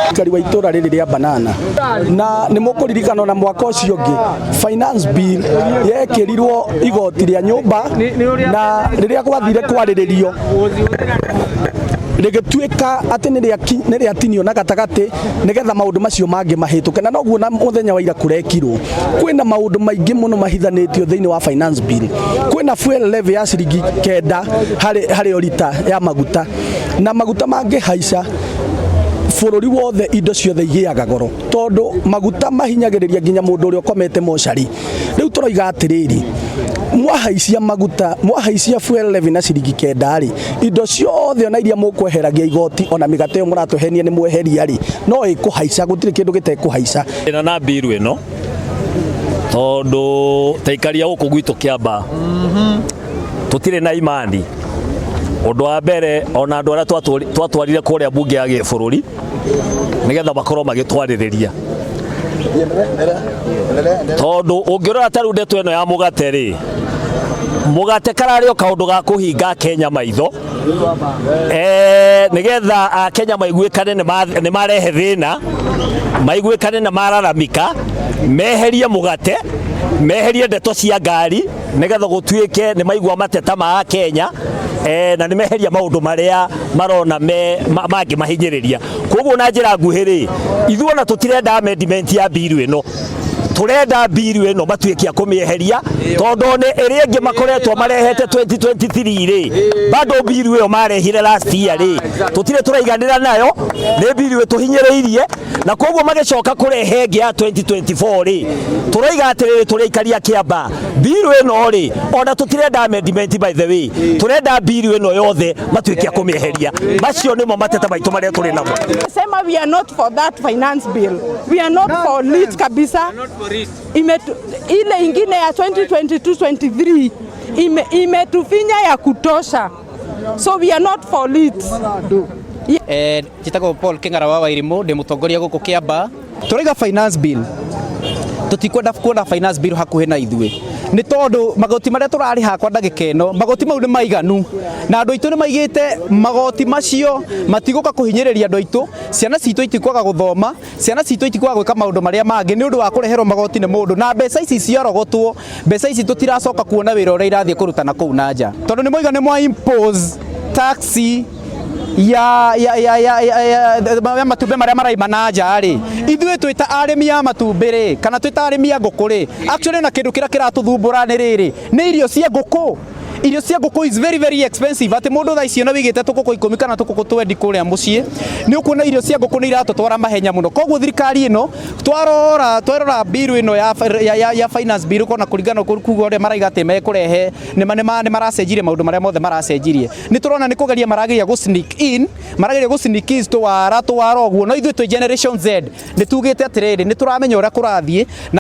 Mũikari wa itũra rĩrĩ rĩa Banana, na nĩ mũkũririkana na mwaka ũcio ũngĩ finance bill yekĩrirwo igoti rĩa nyũmba, na rĩrĩa gwathire kwarĩrĩrio rĩgĩtuĩka atĩ nĩ rĩatinio na gatagatĩ nĩgetha maũndũ macio mangĩ mahĩtũke. Na noguo na mũthenya wa ira kũrekirwo. Kwĩna maũndũ maingĩ mũno mahithanĩtio thĩinĩ wa finance bill. Kwĩna fuel levy ya ciringi 9 harĩ o rita ya maguta, na maguta mangĩhaica bũrũri wothe, indo ciothe igĩaga goro, tondũ maguta mahinyagĩrĩria nginya mũndũ ũrĩa ũkomete mocarĩ. Rĩu tũroiga atĩrĩrĩ, mwahaicia maguta, mwahaicia fuel levy na ciringi 9 rĩ, indo ciothe ona iria mũkweheragia igoti, ona mĩgate ĩyo mũratũhenia nĩ mweheria rĩ, no ĩkũhaica. Gũtirĩ kĩndũ gĩtekũhaica. Ĩna na mbiru ĩno, tondũ taikaria gũkũ gwitũ Kĩamba tũtirĩ na imani. Ũndũ wa mbere, ona andũ arĩa twatwarire kũrĩa mbunge ya gĩbũrũri nĩgetha makorwo magĩtwarĩrĩria, tondũ ũngĩrora ta rĩu ndeto ĩno ya mũgate rĩ, mũgate kararĩ o kaũndũ ga kũhinga Kenya maitho, nĩgetha Akenya maiguĩkane nĩ marehe thĩna, maiguĩkane nĩ mararamika, meherie mũgate, meherie ndeto cia ngari, nĩgetha gũtuĩke nĩ maigua mateta ma Akenya, na nĩ meheria maũndũ marĩa marona me mangĩmahinyĩrĩria. Koguo na njĩra nguhĩ rĩ, ithuĩ ona tũtirenda amendment ya bill ĩno, turenda bill ĩno matuĩke a kũmĩeheria, tondũ nĩ ĩrĩa ĩngĩ makoretwo marehete 2023 rĩ, bado bill ĩyo marehire last year rĩ, tũtirĩ tũraiganĩra nayo, nĩ bill ĩtũhinyĩrĩirie. Na koguo magĩcoka kũrehe ĩngĩ ya 2024 rĩ, tũroiga atĩrĩrĩ, tũrĩ aikaria Kĩamba, bill ĩno rĩ, ona tũtirenda amendment, by the way, tũrenda bill ĩno yothe matuĩke a kũmĩeheria. Macio nĩmo mateta maitũ marĩa tũrĩ namo. Sema we are not for that finance bill. We are not for it kabisa. Ile ingine ya 2022-23 imetufinya ya kutosha. So we are not for it. Njĩtagwo Paul Kĩng'ara wa Wairimũ, ndĩ mũtongoria gũkũ Kĩamba. Tũraiga finance bill, tũtikwenda kuona finance bill hakuhĩ na ithuĩ, nĩ tondũ magoti marĩa tũrarĩha kwa ndagĩka ĩno, magoti mau nĩ maiganu, na andũ aitũ nĩ maigĩte magoti macio matigũka kũhinyĩrĩria andũ aitũ. Ciana citũ itikwaga gũthoma, ciana citũ itikwaga gwĩka maũndũ marĩa mangĩ nĩ ũndũ wa kũreherwo magoti nĩ mũndũ. Na mbeca ici ciarogotwo, mbeca ici tũtiracoka kuona wĩra ũrĩa irathiĩ kũruta na kũu na nja, tondũ nĩ moiga nĩ mwa impose tax ya ya matumbĩ marĩa maraima na nja rĩ. Ithuĩ twĩ ta arĩmi a matumbĩ rĩ, kana twĩ ta arĩmi a ngũkũ rĩ, actually na kĩndũ kĩrĩa kĩratũthumbũra nĩ rĩrĩ, nĩ irio cia ngũkũ. Irio cia ngũkũ is very very expensive, atĩ mũndũ thaa ici ona wĩigĩte tũkũkũ 10 kana tũkũkũ 20 kũrĩa mũciĩ, nĩ ũkuona irio cia ngũkũ nĩ iratũtwara mahenya mũno. Koguo thirikari ĩno, twarora bill ĩno ya finance bill, kona kũringana kuga ũrĩa maraiga atĩ mekũrehe, nĩ maracenjirie maũndũ marĩa mothe maracenjirie, nĩ tũrona nĩ kũgeria marageria gũ sneak in, marageria gũ sneak in tũwara tũwara ũguo. No ithuĩ twĩ Generation Z, nĩ tugĩte atĩrĩrĩ, nĩ tũramenya ũrĩa kũrathiĩ na